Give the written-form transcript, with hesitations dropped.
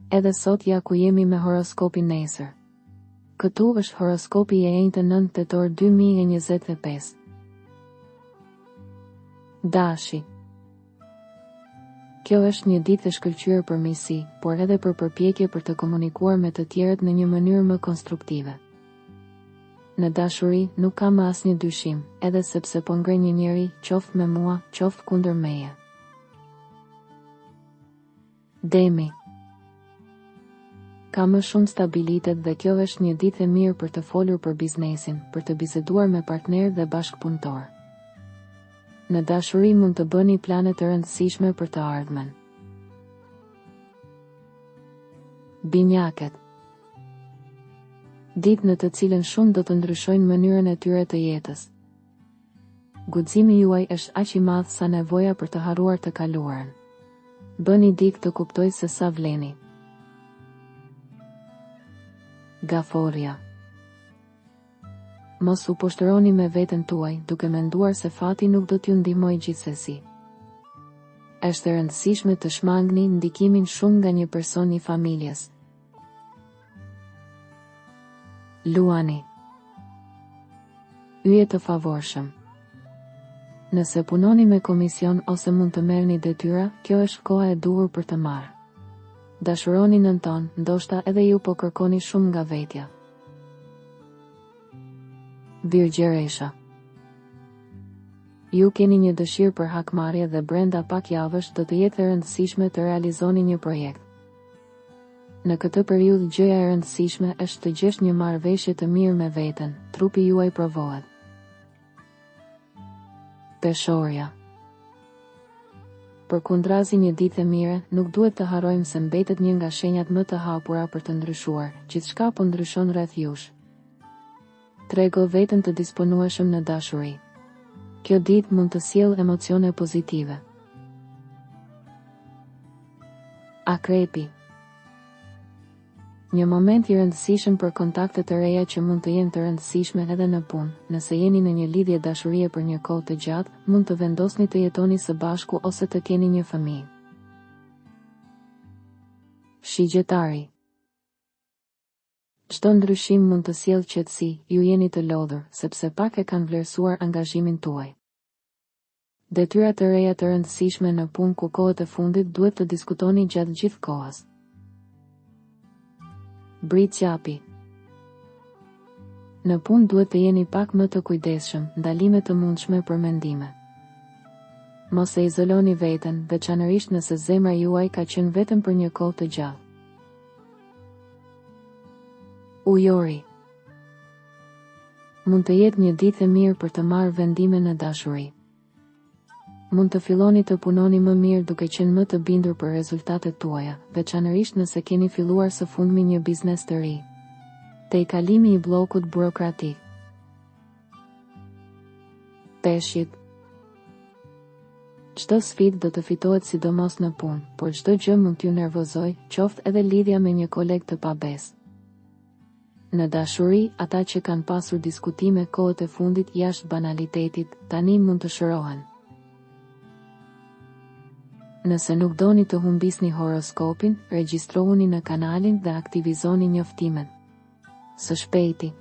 Edhe sot ja ku jemi me horoskopin nesër. Këtu është horoskopi i e enjte 9 tetor 2025. Dashi. Kjo është një ditë e shkëlqyer për miqësi, por edhe për përpjekje për të komunikuar me të tjerët në një mënyrë më konstruktive. Në dashuri, nuk ka më asnjë dyshim, edhe sepse po ngre një njeri, qoftë me mua, qoftë kundër meje. Demi. Ka më shumë stabilitet dhe kjo është një ditë e mirë për të folur për biznesin, për të biseduar me partnerë dhe bashkëpunëtorë. Në dashuri mund të bëni plane të rëndësishme për të ardhmen. Binjaket. Ditë në të cilën shumë do të ndryshojnë mënyrën e tyre të jetës. Guximi juaj është aq i madh sa nevoja për të harruar të kaluarën. Bëni dikë të kuptojë se sa vleni. Gaforrja. Mos u poshtëroni me veten tuaj, duke menduar se fati nuk do t'ju ndihmojë gjithsesi. Është e rëndësishme të shmangni ndikimin shumë nga një person i familjes. Luani. Yje të favorshëm. Nëse punoni me komision ose mund të merrni detyra, kjo është koha e duhur për të marrë. Dashuroni nën ton, ndoshta edhe ju po kërkoni shumë nga vetja. Virgjëresha. Ju keni një dëshirë për hakmarrje dhe brenda pak javësh do të jetë e rëndësishme të realizoni një projekt. Në këtë periudhë gjëja e rëndësishme është të gjesh një marrëveshje të mirë me veten, trupi juaj provohet. Peshorja. Përkundrazi një ditë e mire, nuk duhet të harrojmë se mbetet një nga shenjat më të hapura për të ndryshuar, gjithçka po ndryshon rreth jush. Trego veten të disponueshëm në dashuri. Kjo ditë mund të sjellë emocione pozitive. Akrepi. Një moment i rëndësishëm për kontakte të reja që mund të jenë të rëndësishme edhe në punë. Nëse jeni në një lidhje dashurie për një kohë të gjatë, mund të vendosni të jetoni së bashku ose të keni një fëmijë. Shigjetari. Çdo ndryshim mund të sjellë qetësi, ju jeni të lodhur, sepse pak e kanë vlerësuar angazhimin tuaj. Detyra të reja të rëndësishme në punë ku kohët e fundit duhet të diskutoni gjatë gjithë kohës. Bricjapi. Në punë duhet të jeni pak më të kujdesshëm, ndalime të mundshme për mendime. Mos e izoloni veten, veçanërisht nëse zemra juaj ka qenë vetëm për një kohë të gjatë. Ujori. Mund të jetë një ditë e mirë për të marrë vendime në dashuri. Mund të filloni të punoni më mirë duke qenë më të bindur për rezultatet tuaja, veçanërisht nëse keni filluar së fundmi një biznes të ri. Tejkalimi i bllokut burokratik. Peshqit. Çdo sfidë do të fitohet sidomos në punë, por çdo gjë mund t'ju nervozojë, qoftë edhe lidhja me një koleg të pabesë. Në dashuri, ata që kanë pasur diskutime kohët e fundit jashtë banalitetit, tani mund të shërohen. Nëse nuk doni të humbisni horoskopin, regjistrohuni në kanalin dhe aktivizoni njoftimet. Së shpejti.